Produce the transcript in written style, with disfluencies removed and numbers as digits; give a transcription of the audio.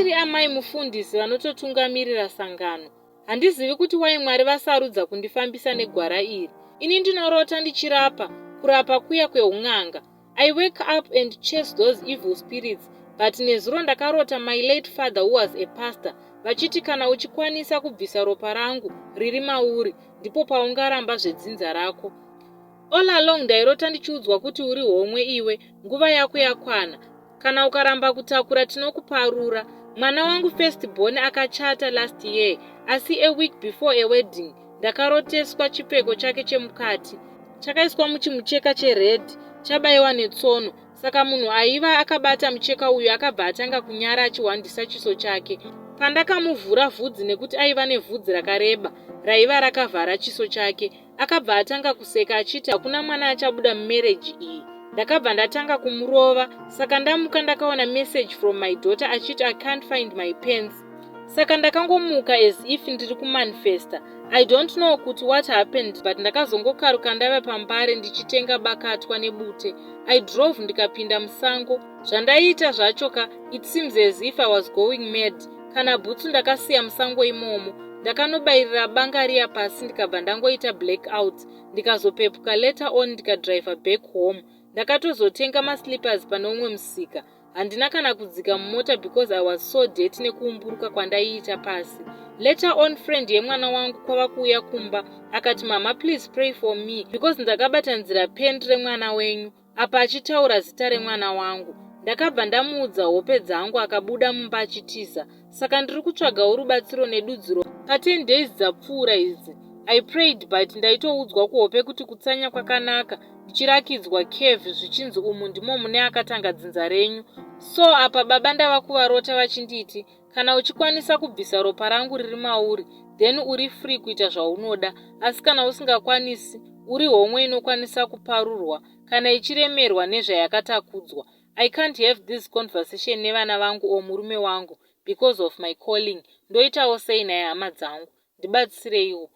Ini ndiri amai mufundisi vanototungamirira sangano. Handizivi kuti why Mwari vasarudza kundifambisa negwara iri. Ini ndinorota ndichirapa, kurapa kuya kweun'anga. I wake up and chase those evil spirits, but nezuro ndakarota my late father, who was a pastor, vachiti kana uchikwanisa kubvisa ropa rangu riri mauri, ndipo paungaramba zvedzinza rako. All along ndairota ndichiudzwa kuti uri homwe iwe, nguva yako yakwana, kana ukaramba kutakura tinokuparura. Mwana wangu first born akachata last year, asi a week before a wedding ndakaroteswa chipfeko chake chemukati chakaiswa muchimucheka chered, chabayiwa netsono. Saka munhu aiva akabata mucheka uyu akabva atanga kunyara achihwandisa chiso chake. Pandakamuvhura vhudzi, nekuti aiva nevhudzi rakareba raiva rakavhara chiso chake, akabva atanga kuseka achiti hakuna mwana achabuda mumarriage iyi. Ndakabva ndatanga kumurova. Saka ndamuka ndakaona message from my daughter achiti, "I can't find my pants." Saka ndakangomuka as if ndiri kumanifesta. I don't know kuti what happened, but ndakazongokaruka ndava paMbare ndichitenga bakatwa nebute. I drove ndikapinda musango. Zvandaiita zvacho ka, it seems as if I was going mad. Kana bhutsu ndakasiya musango imomo. Ndakanobayirira banga riya pasi, ndikabva ndangoita black out, ndikazopepuka later on, ndikadhiraivha back home. Ndakatozotenga maslippers pane umwe musika. Handina kana kudzika mumota because I was so dirty nekuumburuka kwandaiita pasi. Later on, friend yemwana wangu kwava kuuya kumba akati, "Mama, please pray for me because ndakabatanzira pant remwana wenyu," apa achitaura zita remwana wangu. Ndakabva ndamuudza hope dzangu, akabuda mumba achitiza. Saka ndiri kutsvagawo rubatsiro nedudziro. Pa10 days dzapfuura idzi I prayed, but ndaitoudzwa kuhope kuti kutsanya kwakanaka, ndichirakidzwa cave, zvichinzi umu ndimo mune akatanga dzinza renyu. So apa baba ndava kuvarota vachinditi kana uchikwanisa kubvisa ropa rangu riri mauri, then uri free kuita zvaunoda, asi kana usingakwanisi, uri homwe inokwanisa kuparurwa kana ichiremerwa nezvayakatakudzwa. I can't have this conversation nevana vangu o murume wangu because of my calling. Ndoitawo sei naye? Hama dzangu, ndibatsireiwo.